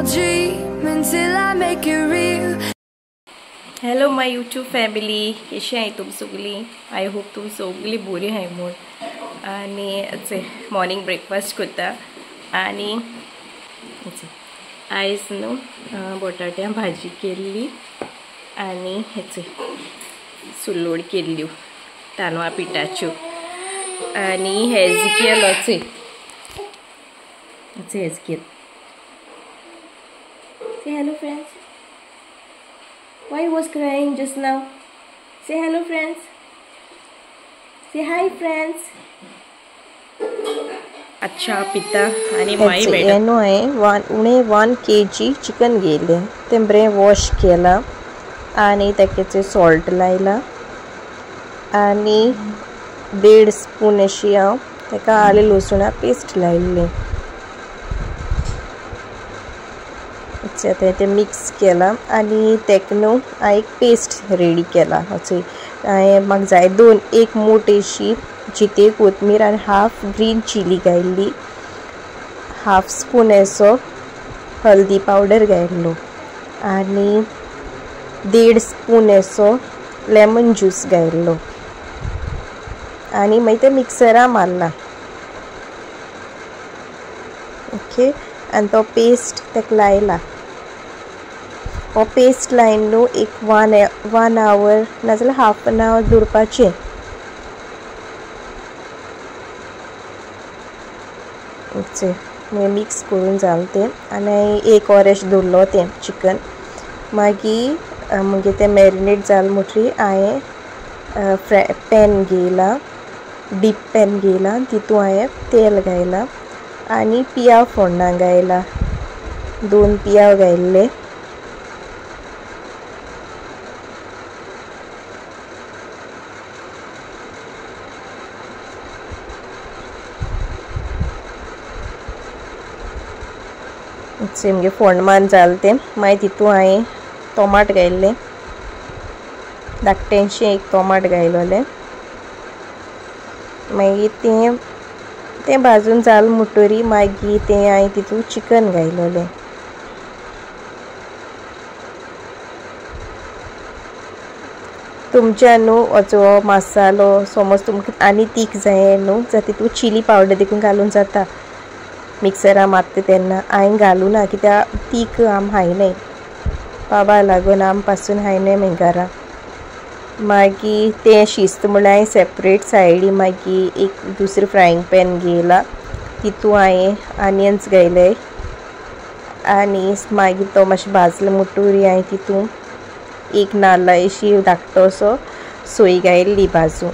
I'll dream until I make it real. Hello my YouTube family, कशी आहे तुम सगळी? I hope तुम सगळी बरी आहे म्हूण. आनी मॉर्निंग ब्रेकफास्ट करता आनी आयज न्हू बटाट्या भाजी केल्ली आनी हेचे सुलोड केल्ल्यो तांदळा पिठाच्यो आनी हेजकेल अचे हेजकेल. Say hello friends. Why was crying just now? Say hello friends. Say hi friends. अच्छा पिता आणि माई मॅडम न्हू हांवें उणे 1 kg chicken घेयलें, तें बरें वॉश केलां आनी ताचेर सॉल्ट लायला आनी 1.5 स्पून अशी हांव ताका आलें लसुणा पेस्ट लायिल्लें. आतां तें मिक्स केलां आनी ताका न्हू हांवें एक पेस्ट रेडी केला. हांवें म्हाका जाय 2-1 मोटेशी जिते कोथमीर आनी हाफ ग्रीन चिली घायल्ली, हाफ स्पून असो हल्दी पावडर घायल्लो आनी 1.5 स्पून असो लेमन ज्यूस घायल्लो आनी मागीर तें मिक्सरा मारला. ओके, आनी तो पेस्ट ताका लायला. हो पेस्ट लायन न्हू एक 1 our नाजाल्यार हाफ एन our दवरपाचें. मिक्स करून जालें तें आनी 1 वर अशें दवरलो तें चिकन. मागीर मागीर तें मॅरिनेट जालें म्हणटकीर हांवें पॅन घेयला, डीप पॅन घेयला, तितून हांवें तेल घायलां आनी पियाव फोण्णां घायला, 2 पियाव घायल्ले. मागीर फोंडमान जालें तें, मागीर तितून हांवें टोमाट घायल्लें, धाकटेंशें एक टोमाट घायलोलें. मागीर तें तें भाजून जालें म्हणटकीर मागीर तें हांवें तितून चिकन घायलोलें. तुमच्या न्हू असो मसालो समज तुमकां आनी तीख जाय न्हू जाल्यार तितून चिली पावडर देखून घालून जाता. मिक्सरा मारता तेन्ना हांवें घालूं ना कित्याक तीख आम खायनाय, बाबा लागून आम पासून खायनाय मागीर घरा. मागीर तें शिस्त म्हणल्यार हांवें सेपरेट सायडी मागीर एक दुसरें फ्रायंग पॅन घेयला, तितून हांवें आनियन्स घायले आनी मागीर तो मातशें भाजलो म्हणटकीर हांवें तितून एक नाल्लाशी धाकटो असो सोय घायल्ली भाजून.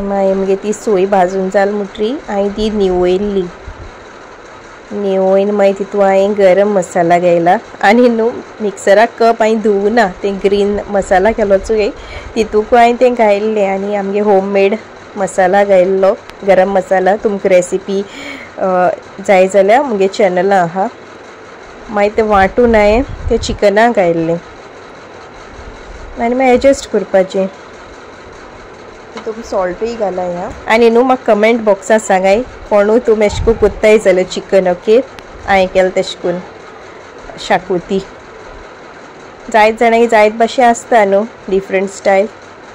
मागीर मागीर ती सोय भाजून जाली म्हणटकीर हांवें ती निवयल्ली, निवयन मागीर तितून हांवें गरम मसाला घायला आनी न्हू मिक्सराक कप हांवें धुवूं ना, तें ग्रीन मसाला केलो चोय तितूंक हांवें तें घायल्लें आनी आमगे होम मेड मसाला घायल्लो गरम मसाला. तुमकां रेसिपी जाय जाल्यार म्हगे चॅनला आहा. मागीर तें वांटून हांवें तें चिकनाक घायल्लें आनी मागीर एडजस्ट करपाचें. तुमी सॉल्टूय घाला ह्या. आनी न्हू म्हाका कमेंट बॉक्सांत सांगाय कोणूय तुमी अशें करून कोत्ताय जाल्यार चिकन. ओके, हांवें केलें तशें करून शाकुती जायत जाणांक जायत भाशेन आसता न्हू डिफरंट स्टायल.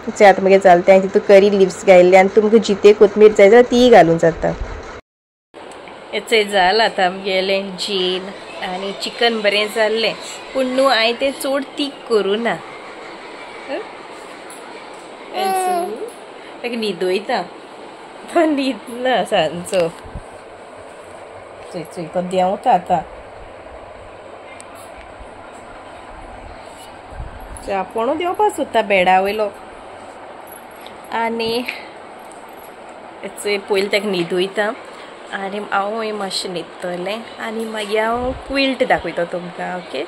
आतां मागीर जालें तें, हांवें तितून करी लिव्स घायल्ले आनी तुमकां जिते कोथमीर जाय जाल्यार तीय घालूंक जाता. हें जालां आतां आमगेलें जेन आनी चिकन बरें जाल्लें, पूण न्हू हांवें तें चड तीख करूं ना, ताका न्हिदयता, तो न्हिदना सांजचो. चोय चोय तो देंवता आतां, आपूण देंवपाक सोदता बेडा वयलो. आनी पयलीं ताका न्हिदयता आनी हांवूय मातशें न्हिदतलें आनी मागीर हांव क्विल्ट दाखयता तुमकां. ओके,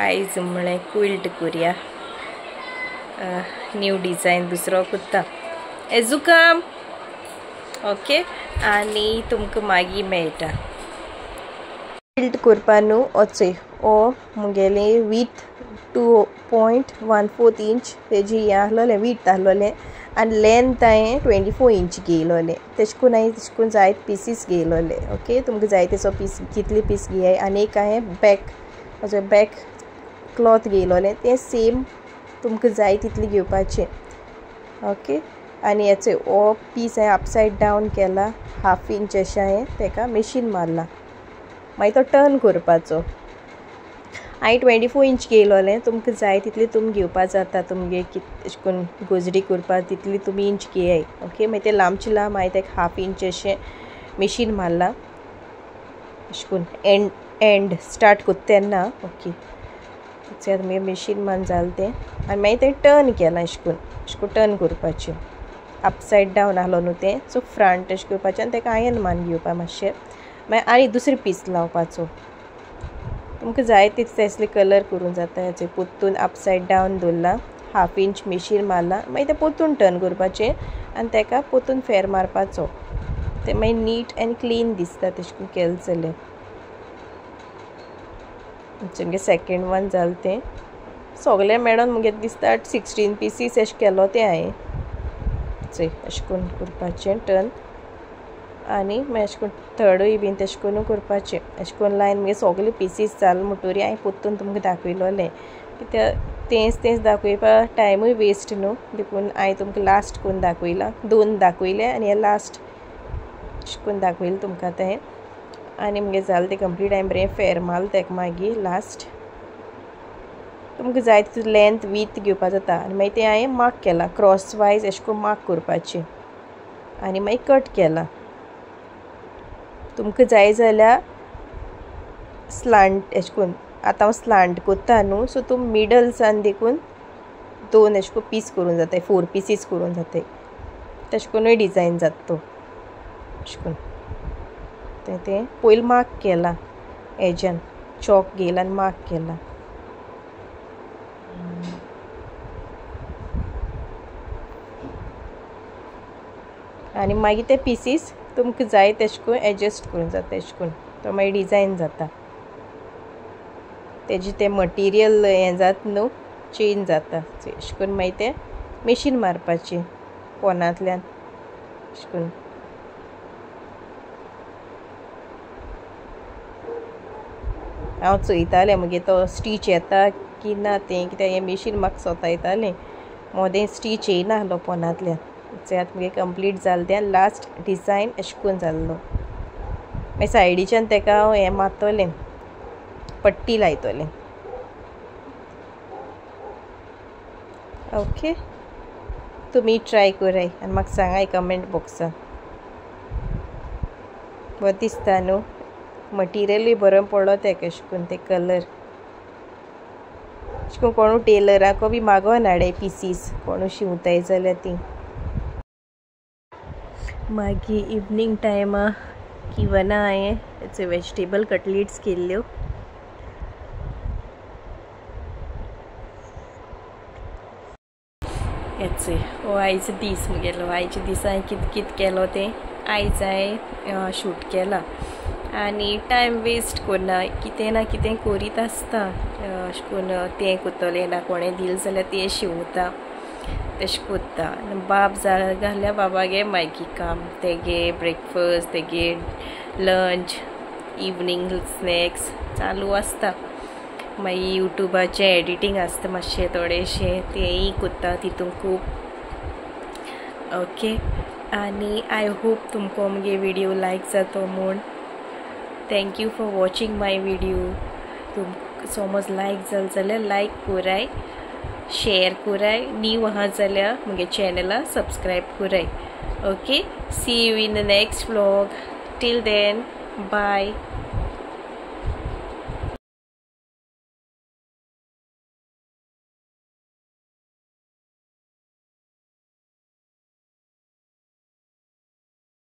आयज म्हळें क्विल्ट करुया, न्यू डिजायन दुसरो करता एजुकाम. ओके, आनी तुमकां मागीर मेळटा. क्विल्ट करपा न्हू वचय ओ मुगेले विथ 2.14 इंच तेजी हें आहलोलें विथ आहलोलें आनी लेंथ हांवें 24 इंच घेयलोलें. तेश कोन्न हांवें तेश कोन्न जायते पिसीस घेयलोले. ओके तुमकां जाय तेसो पीस कितले पीस घेयाय. आनी एक हांवें बॅक म्हजो बॅक क्लॉथ घेयलोलें तें सेम तुमकां जाय तितलें घेवपाचें. ओके आनी हेचो हो पीस हांवें अपसायड डावन केला हाफ इंच अशें हांवें तेका मेशीन मारलां. मागीर तो टर्न करपाचो. हांवें 24 इंच घेयलोलें तुमकां जाय तितली तुमी घेवपा जाता. तुमगे अशें करून गोजडी करपा तितली तुमी इंच घेयाय. ओके मागीर तें लांबचे लांब हांवें तेका हाफ इंच अशें मेशीन मारलां अशें करून एंड एंड स्टार्ट करता तेन्ना. ओके आतां मागीर मेशीन मारून जालें तें आनी मागीर तें टर्न केलां अशें करून अशें करून टर्न करपाचें. अपसायड डावन आहलो न्हू तें सो फ्रंट अशें करपाचें आनी तेका आयन मारून घेवपा मातशें. मागीर आनी दुसरें पीस लावपाचो. तुमकां जाय तितले कलर करूंक जाता. हेचे पोत्तून अपसायड डावन दवरला हाफ इंच मेशीन मारला मागीर तें पोत्तून टर्न करपाचें आनी तेका पोत्तून फेर मारपाचो. तें मागीर नीट एंड क्लीन दिसता तशें करून केलें जाल्यार. मुगे सेकेंड वन जालें तें सगळें मेळोन मुगे दिसता 16 पीसीस अशें केलो तें हांवें. चोय अशें करून करपाचें टर्न आनी मागीर अशें करून थर्डूय बीन तशें करून करपाचें. अशें करून लायन मागीर सगळे पिसीस जाले म्हणटरी हांवें पोत्तून तुमकां दाखयलोलें कित्याक तेंच तेंच दाखोवपा टायमूय वेस्ट न्हू देखून हांवें तुमकां लास्ट करून दाखयलां. 2 दाखयले आनी हें लास्ट अशें करून दाखयलें तुमकां आतां हें. आनी मुगे जालें तें कंप्लीट. हांवें बरें फेर मारलें तेका मागीर लास्ट. तुमकां जाय तितली लेंथ विथ घेवपा जाता. आनी मागीर तें हांवें मार्क केलां क्रॉस वायज अशें करून मार्क करपाचें आनी मागीर कट केलां. तुमकां जाय जाल्यार स्लांट अशें करून आतां हांव स्लांट करता न्हू सो तूं मिडलसान देखून 2 अशें करून पीस करूंक जाता 4 पीसीस करूंक जाता. तशें करूनय डिजायन जाता तो अशें करून. तें तें पयलीं मार्क केलां हेज्यान चॉक घेयला आनी मार्क केलां. आनी मागीर ते पिसीस तुमकां जाय तेशें करून एडजस्ट करूंक जाता तेशें करून तो मागीर डिजायन जाता. तेजें तें मटिरियल हें जाता न्हू चेंज जाता. अशें करून मागीर तें मेशीन मारपाचें पोनांतल्यान अशें करून. हांव चोयतालें मुगे तो स्टीच येता की ना तें कित्याक हें मेशीन म्हाका सोतायतालें मोदें स्टीच येयना आहलो पोनांतल्यान. आतां मुगे कंप्लीट जालें तें लास्ट डिजायन अशें करून जाल्लो. मागीर सायडीच्यान तेका हांव हें मारतलें पट्टी लायतलें. ओके तुमी ट्राय कराय आनी म्हाका सांगाय कमेंट बॉक्सान. बरें दिसता न्हू मटिरियलूय बरें पडलो तेका अशें करून ते कलर अशें करून कोणू टेलराको बी मागोन हाडाय पिसीस कोणू शिंवताय जाल्यार ती. मागीर इवनींग टायमा किवना हांवें हेचे वेजिटेबल कटलेट्स केल्ल्यो. हेचे हो आयचो दीस मुगेलो. आयच्या दिसा हांवें कित कित केलो तें आयज हांवें शूट केलां. आनी टायम वेस्ट करना कितें ना कितें करीत आसता. अशें करून तें करतलें ना कोणें दिलें जाल्यार तें शिंवता तशें करता. बाब जाल्यार बाबागे मागीर काम तेगे ब्रेकफास्ट तेगे लंच इवनींग स्नॅक्स चालू आसता. मागीर यूट्यूबाचें एडिटींग आसता मातशें थोडेशें तेंय करता तितून खूब. ओके आनी I hope तुमकां मुगे विडियो लायक जातो म्हूण. Thank you for watching my video. तुमकां समज लायक जालें जाल्यार लायक कराय शेयर कराय न्यू आहा जाल्यार मुगे चॅनला सबस्क्रायब कराय. Okay see you in the next vlog. Till then bye.